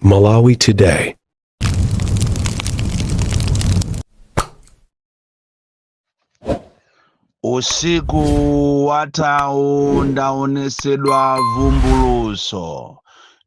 Malawi Today. Usiku wathawu ndaonesedwa vumbuluso,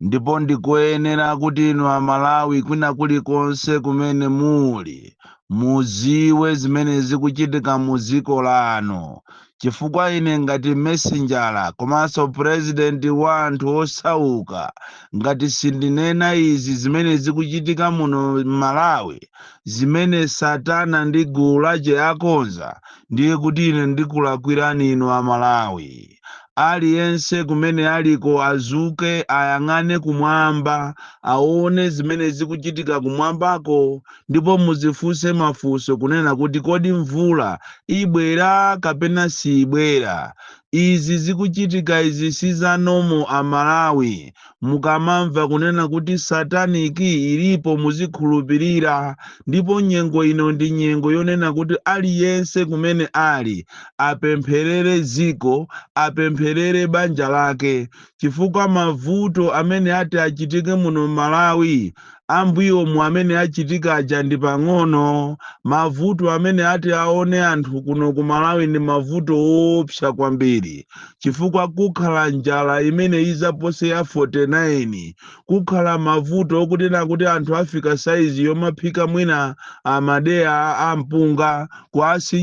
ndipo ndikuyenera kuti inu Amalawi kwina kulikonse kumene muli muziwe zimene zikuchitika mu dziko lanu, chifukwa ine ngati messenjera komanso president wa anthu osauka, ngati sindinena izi zimene zikuchitika muno m'Malawi, zimene Satana ndi gulu lache akonza, ndiye kuti ine ndikulakwirani inu Amalawi. Aliyense kumene aliko azuke, ayang'ane kumwamba, aone zimene zikuchitika kumwambako, ndipo muzifunse mafunso kunena kuti kodi mvula ibwera kapena sibwera? Izi zikuchitika izi si za normal. Amalawi, mukamamva kunena kuti satanic ilipo, muzikhulupirira. Ndipo nyengo ino ndi nyengo yonena kuti aliyense kumene ali apempherere dziko, apempherere banja lake, chifukwa mavuto amene ati achitike muno Malawi, ambuyomu amene achitika aja ndi pang'ono. Mavuto amene ati aone anthu kuno ku Malawi ndi mavuto woopsa kwambiri, chifukwa kukhala njala imene izapose ya 49. Kukhala mavuto okunena kuti anthu afika saizi yomaphika mwina amadeya a mpunga,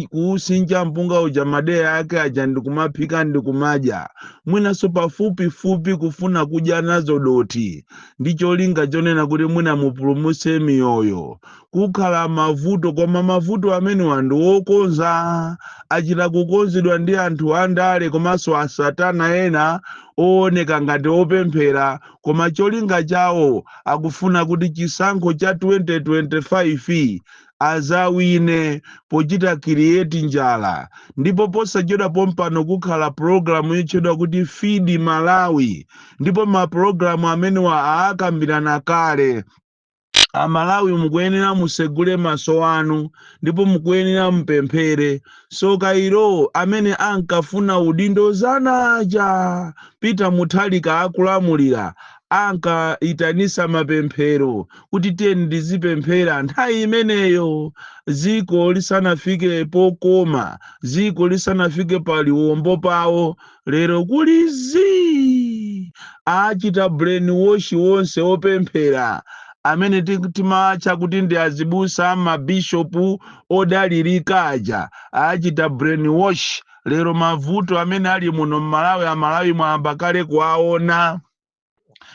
kuusinja mpunga uja, madeya ake aja, ndikumaphika ndikumadya, mwinanso pafupifupi kufuna kudya nazo doti, ndi cholinga chonena kuti mwina mupulumutse miyoyo. Kukhala mavuto, koma mavuto amenewa ndi wokonza, achita kukonzedwa ndi anthu andale komanso asatana ena ooneka ngati opemphera, koma cholinga chawo akufuna kuti chisankho cha 2025 azawine pochita create njala. Ndipo posachedwa pompano kukhala pulogalamu yotchedwa kuti Feed Malawi, ndipo mapulogalamu amenewa aakambirana kale. Amalawi, mukuyenera musegule maso anu ndipo mukuyenera mupemphere. Soka ilo amene ankafuna udindo zanaja Peter Mutharika akulamulira, ankaitanisa mapemphero kuti tiyeni tizipemphera. Nthawi imeneyo dziko lisanafike pokoma, dziko lisanafike pa liwombo pawo. Lero kuli zii, achita brainwash wonse opemphera amene timatcha kuti ndi azibusa, mabishopu odalirika aja, achita brainwash. Lero mavuto amene ali muno mMalawi, Amalawi mwayamba kale kuwaona.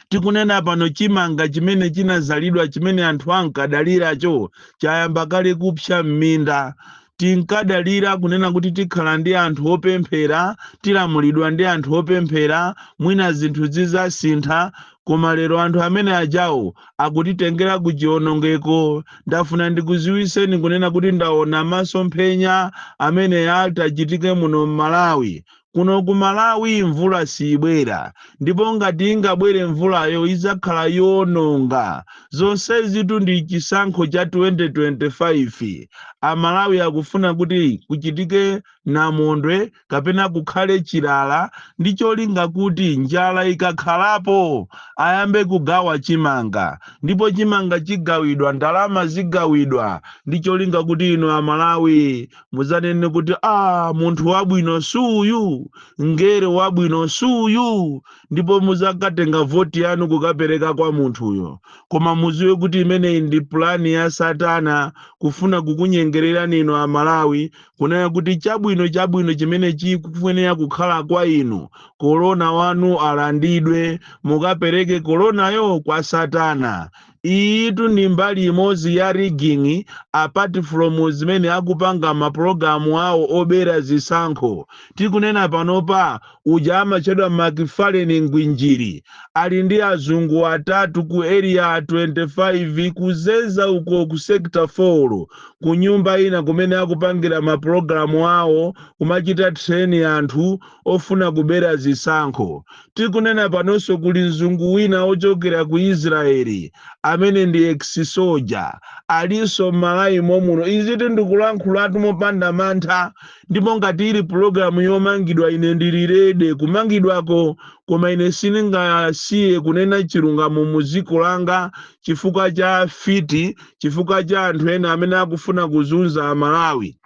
Tikunena pano, chimanga chimene chinazalidwa, chimene anthu ankadaliracho, chayamba kale kupsa m'minda. Tinkadalira kunena kuti tikhala ndi anthu opemphera, tilamulidwa ndi anthu opemphera, mwina zinthu zizasintha, koma lero anthu amene ajawo akutitengera ku chiwonongeko. Ndafuna ndikuziwiseni kunena kuti ndaona masomphenya amene atachitike muno mMalawi. Kuno ku Malawi mvula sibwera, ndipo ngati ingabwere mvulayo izakhala yononga. Zonsezitu ndi chisankho cha 2025. Amalawi akufuna kuti kuchitike namondwe kapena kukhale chilala, ndi cholinga kuti njala ikakhalapo ayambe kugawa chimanga, ndipo chimanga chigawidwa, ndalama zigawidwa, ndi cholinga kuti inu Amalawi muzanene kuti, "A munthu wabwino suyu, ngere wabwino suyu," ndipo muzakatenga voti yanu kukapereka kwa munthuyo. Koma muziwe kuti imeneyi ndi pulani ya Satana, kufuna kukunyengererani inu Amalawi, kunena kuti chabwino chabwino chimene chikufunika kukhala kwa inu, korona wanu alandidwe, mukapereke koronayo kwa Satana. Iyitu ndi mbali imodzi ya rigging, apart from zimene akupanga mapulogalamu awo obera zisankho. Tikunena panopa, uja amatchedwa Macfarlane Ngwinjiri ali ndi azungu atatu ku Area 25, kuzeza uko ku Sector 4, ku nyumba ina kumene akupangira mapulogalamu awo, kumachita train anthu ofuna kubera zisankho. Tikunena panonso, kuli mzungu wina ochokera ku Israeli. Amene ndi ex-soldier, alinso m'Malawi momuno. Izitu ndikulankhulatu mopanda mantha, ndipo ngati ili pulogalamu yomangidwa, ine ndili ready kumangidwako, koma ine sindingasiye kunena chilungamo mu dziko langa chifukwa cha fiti, chifukwa cha anthu ena amene akufuna kuzunza Amalawi,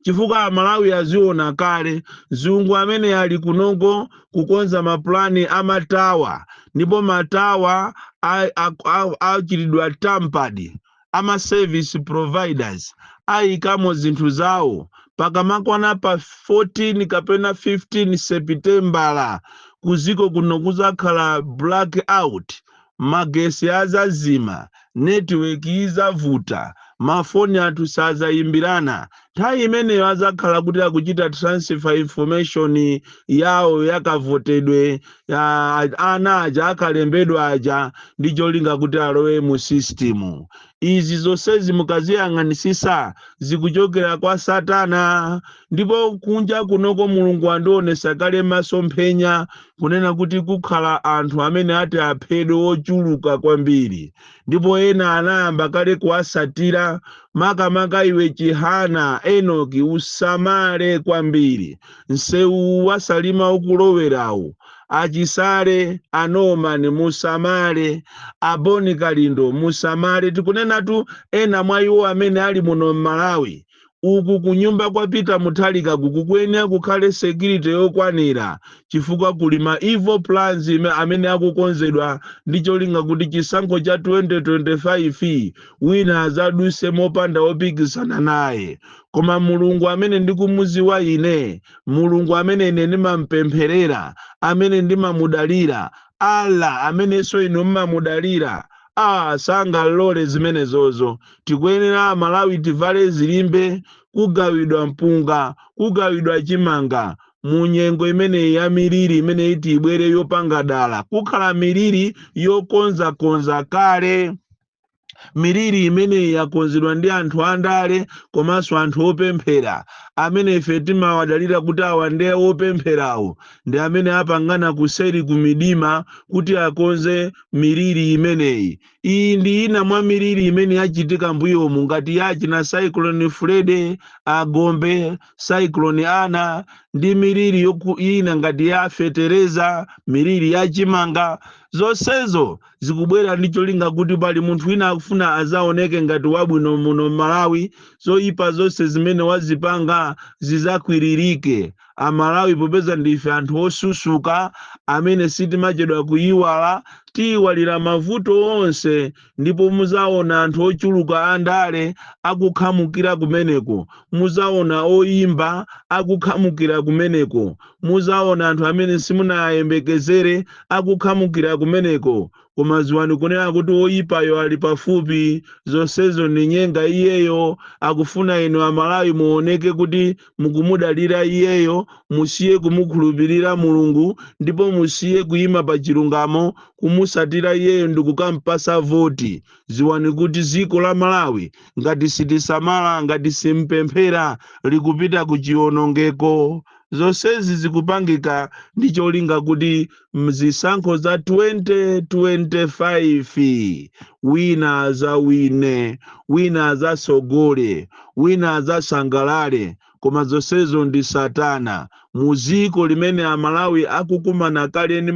chifukwa Amalawi aziona kale. Mzungu amene ali kunoko kukonza mapulani amatawa, ndipo matawa achitidwa tampered, ama service providers ayikamo zinthu zawo. Pakamakwana pa 14 kapena 15 Sepitembala, kuziko kuno kuzakhala blackout, magesi azazima, network izavuta, mafoni anthu sazayimbirana. Nthawi imeneyo azakhala kuti akuchita transfer information yawo yakavotedwe ya ana aja akalembedwa aja, ndi cholinga kuti alowe mu system. Izi zonsezi mukaziyang'anisisa zikuchokera kwa Satana. Ndipo kunja kunoko Mulungu andionesa kale masomphenya kunena kuti kukhala anthu amene ati aphedwe ochuluka kwambiri, ndipo ena anayamba kale kuwasatira. Makamaka iwe Chihana Enoki, usamale kwambiri. Msewu wasalima ukulowerawu, achisale anomani musamale, aboni Kalindo musamale. Tikunenatu ena mwa iwo amene ali muno m'Malawi. Uku kunyumba kwa Peter Mutharika kuku kuyenera kukhale security yokwanira, chifukwa kuli ma evil plans amene akukonzedwa ndi cholinga kuti chisankho cha 2025 wina azaduse mopanda wopikisana naye. Koma Mulungu amene ndikumuziwa ine, Mulungu amene ine ndimampempherera, amene ndimamudalira, Allah amenenso inu mmamudalira, sangalole zimenezozo. Tikuyenera Amalawi tivale zilimbe. Kugawidwa mpunga, kugawidwa chimanga mu nyengo imeneyi ya miliri imene iti ibwere yopanga dala. Kukhala miliri yokonzakonza kale. Miliri imeneyi yakonzedwa ndi anthu andale komanso anthu opemphera amene ife timawadalira kuti awa ndiye opempherawo, ndi amene apangana kuseri ku midima kuti akonze miliri imeneyi. Iyi ndi ina mwa miliri imene yachitika mbuyomu, ngati yachina Cyclone Freddy, Agombe, Cyclone Ana, ndi miliri ina ngati ya fetereza, miliri ya chimanga. Zonsezo zikubwera ndi cholinga kuti pali munthu wina akufuna azaoneke ngati wabwino muno m'Malawi. Zoyipa zonse zimene wazipanga zizakwiririke. Amalawi, popeza ndife anthu osusuka amene sitimachedwa kuyiwala, tiyiwalira mavuto onse. Ndipo muzaona anthu ochuluka andale akukhamukira kumeneko, muzaona oyimba akukhamukira kumeneko, muzaona anthu amene simunayembekezere akukhamukira kumeneko. Koma ziwani kunena kuti woyipayo ali pafupi. Zonsezo ndi nyenga. Iyeyo akufuna inu Amalawi muoneke kuti mukumudalira iyeyo, musiye kumukhulupirira Mulungu, ndipo musiye kuyima pa chilungamo, kumusatira iyeyo ndi kukampasa voti. Ziwani kuti dziko la Malawi, ngati sitisamala, ngati simpemphera, likupita ku chiwonongeko. Zonsezi zikupangika ndi cholinga kuti mzisankho za 2025 wina azawine, wina azasogole, wina azasangalale. Koma zonsezo ndi Satana. Mu dziko limene Amalawi akukumana kale ndi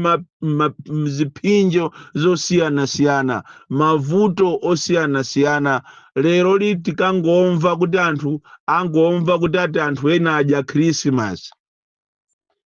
ziphinjo zosiyanasiyana, mavuto osiyanasiyana, lero li tikangomva kuti anthu angomva kuti ati anthu ena adya Christmas.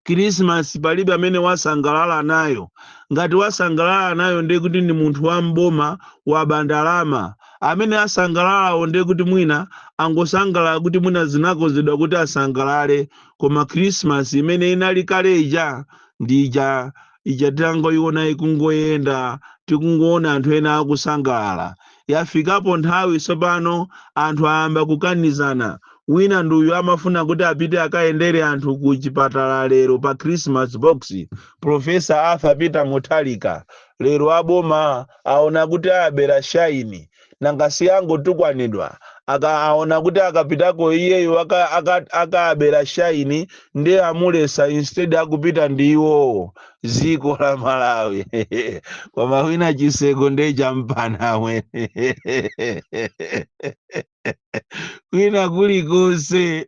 Christmas palibe amene wasangalala nayo. Ngati wasangalala nayo, ndiye kuti ndi munthu wa mboma waba ndalama. Amene asangalalawo, ndiye kuti mwina angosangalala kuti mwina zinakonzedwa kuti asangalale. Koma Christmas imene inali kale ija ndi ija ija titangoiona ikungoyenda, tikungoona anthu ena akusangalala. Yafikapo nthawi tsopano anthu ayamba kukanizana. Wina nduyu amafuna kuti apite akayendere anthu ku chipatala lero pa Christmas box, Professor Arthur Peter Mutharika. Lero aboma aona kuti abera shine, nanga si angotukwanidwa. Aka aona kuti akapitako iyeyo akaabera shine, ndiye amulesa, instead akupita ndi iwowo. Ziko la Malawi, koma wina chiseko ndiye champana kwina kulikonse.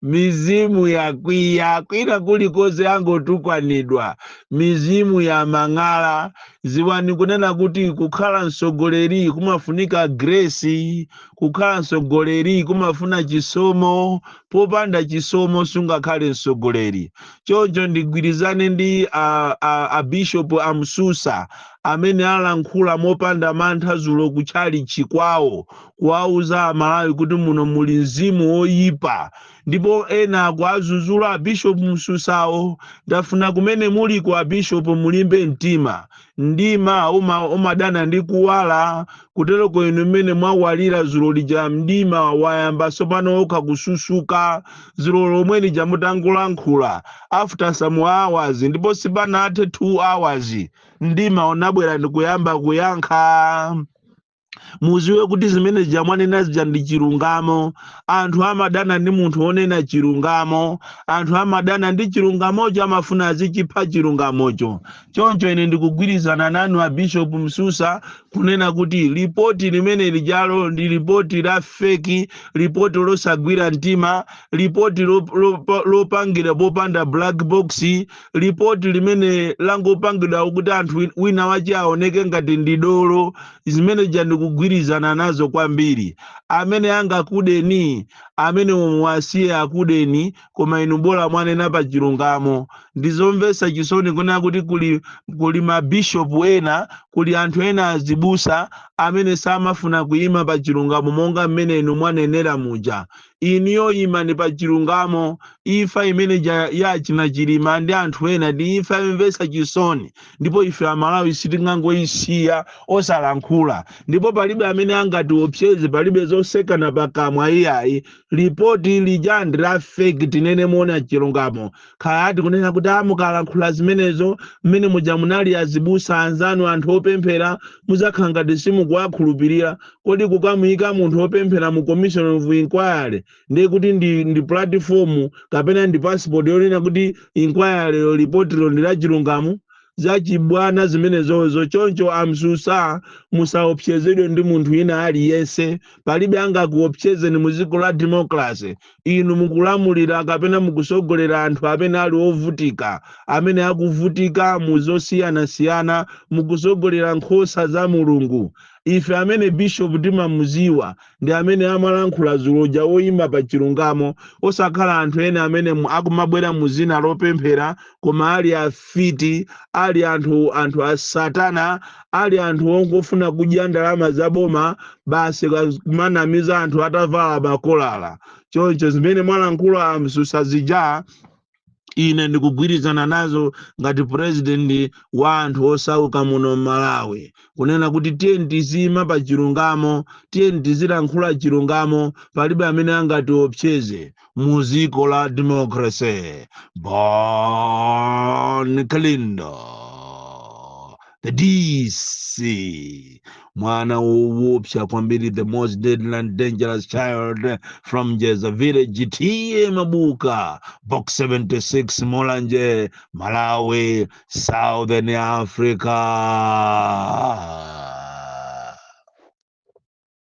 Mizimu yakwiya kwina kulikonse, angotukwanidwa, mizimu ya mang'ala. Ziwani kunena kuti kukhala mtsogoleri kumafunika grace, kukhala mtsogoleri kumafuna chisomo. Popanda chisomo sungakhale mtsogoleri. Choncho ndigwirizane ndi a Bishop Amsusa amene alankhula mopanda mantha zulo kutchalichi kwawo, kuwauza Amalawi kuti muno muli mzimu woyipa, ndipo ena akuazuzula a Bishop Msusawo. Ndafuna kumene muliko a Bishop mulimbe mtima. Mdima umadana ndi kuwala. Kutereko inu mmene mwawalira zulo lija, mdima wayamba tsopano okha kususuka. Zulo lomwe lija mutangolankhula, after some hours, ndipo sipanathe 2 hours, mdima unabwera ndikuyamba kuyankha. Muziwe kuti zimene zija mwanena zija ndi chilungamo. Anthu amadana ndi munthu wonena chilungamo. Anthu amadana ndi chilungamocho, amafuna azichipha chilungamocho. Choncho ine ndikugwirizana nanu a Bishop Msusa kunena kuti lipoti limene lijalo ndi lipoti la fake, lipoti losagwira mtima, lipoti lopangira popanda black box, lipoti limene langopangidwa kuti anthu wina wache aoneke ngati ndi dolo. Zimene ja ndikugwirizana nazo kwambiri. Amene angakudeni, amene muwasiye akudeni, koma inu bola mwanena pa chilungamo. Ndizomvetsa chisoni kunena kuti kuli mabishopu ena, kuli anthu ena azibusa amene samafuna kuyima pa chilungamo monga mmene inu mwanenera muja. Iniyo imani pa chilungamo. Imfa imene yachina Chilima ndi anthu ena ndi imfa yomvetsa chisoni, ndipo ife Amalawi sitingangoyisiya osalankhula, ndipo palibe amene angatiopseze, palibe zosekana pakamwa iyayi. Lipoti lija ndi la fake, tinene muona chilungamo. Kaya ati kunena kuti amukalankhula zimenezo, mmene muja munali azibusa anzanu, anthu opemphera, muzakhala ngati simukuwakhulupirira. Kodi kukamuyika munthu wopemphera mu commission of inquiry ndiye kuti ndi platform kapena ndi passport yonena kuti inquiry ripotilo ndi la chilungamo? Zachibwana zimenezozo. Choncho Amsusa, musaopsezedwe ndi munthu wina aliyense. Palibe angakuopsezeni mu dziko la democracy. Inu mukulamulira kapena mukusogolera anthu amene ali ovutika, amene akuvutika mu zosiyanasiyana. Mukusogolera nkhosa za Mulungu. Ife amene bishop timamuziwa ndi amene amalankhula zuloja, woyima pa chilungamo, osakhala anthu ena amene akumabwera mu zina lopemphera koma ali afiti, ali anthu a satana, ali anthu ongofuna kudya ndalama za boma basi, kumanamiza anthu atavala makolala. Choncho zimene mwalankhula Amsusa zija, ine ndikugwirizana nazo ngati president wa anthu osauka muno m'Malawi, kunena kuti tiye tizima pa chilungamo, tiye tizilankhula chilungamo. Palibe amene angatiopseze mu dziko la democracy. Bon Kalindo, the DC, mwana woopsa kwambiri, the most deadly and dangerous child from Jeza village, T/A Mabuka, Box 76, Mulanje, Malawi, Southern Africa.